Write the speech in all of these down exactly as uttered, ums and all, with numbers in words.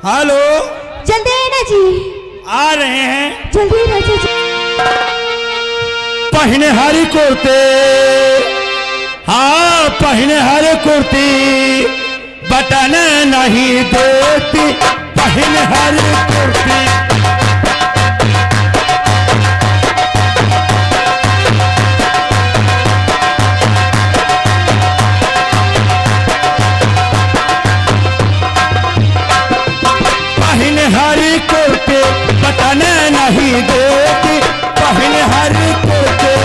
हेलो। जल्दी आए ना जी। आ रहे हैं। जल्दी राजा जी। पहिने हरी कुर्ती, हाँ, पहिने हरी कुर्ती, बटन नहीं देती, पहिने हरी कुर्ती। पहिने हरी कुर्ती, बटन नहीं देती, पहिने हरी कुर्ती।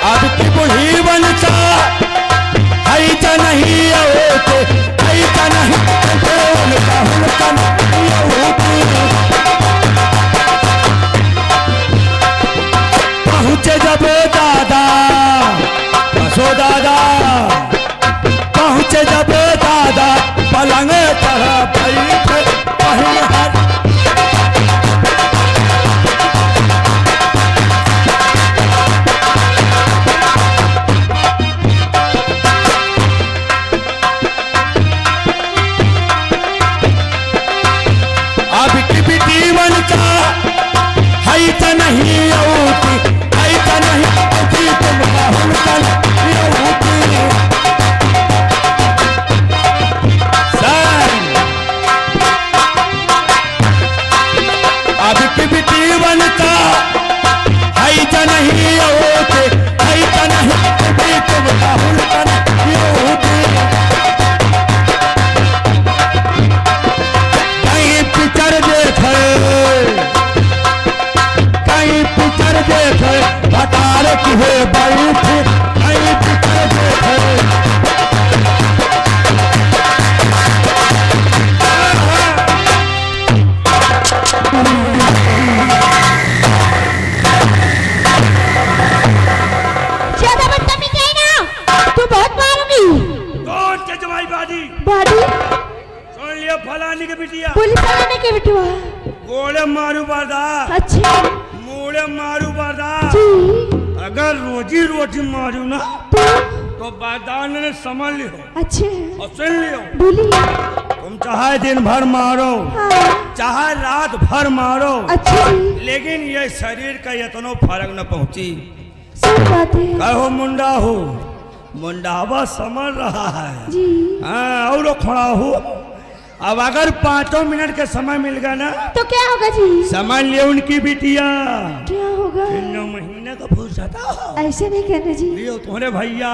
अब की बुढ़ी बनता, हई त नहीं होते, हई त नहीं होते, उनका, उनका नहीं होते। पहुँचे जब दादा, बसो दादा, पहुँचे जब दादा, पलंग चढ़ा बैठे, पहिने हरी। अब की बिटियवन का हई त नहीं अउती, हई त नहीं अउती, तुम राहुल का नहीं अउती। सर, अब की बिटियवन का हई त नहीं अउती, हई त नहीं अउती, तुम राहुल का नहीं अउती। कहीं पिक्चर देखे, कहीं पिक्चर देखे, भतार की है बैठी, कहीं पिक्चर देखे। ज्यादा बदतमीजी है ना, तू बहुत मारूंगी। कौन के जमाई बाजी? बाजी? सुन लियो फलानी के बिटिया। बोली फलाने के बिटिया। गोड़े मारू बर्दाश्त। अच्छा। मूड़े मारू बर्दाश्त। जी। अगर रोजी रोटी मारू ना, तो? तो बर्दाश्त ने समझ लियो। अच्छे। और सुन लियो। बोली। तुम चाहे दिन भर मारो, हाँ। चाहे रात भर मारो, अच्छा जी। लेकिन ये शरीर का इतनो फर्क न पहुंची। सही बात है। कहो मुंडा हो, मुंडावा समझ रहा है। जी। हाँ, और खड़ा हो। अब अगर पाँचों मिनट का समय मिल गया ना, तो क्या होगा जी? समझ लियो उनकी बिटिया। क्या होगा? फिर नौ महीने का फुर्सत हो। ऐसे नहीं कहना जी। लियो, तुम्हारे भैया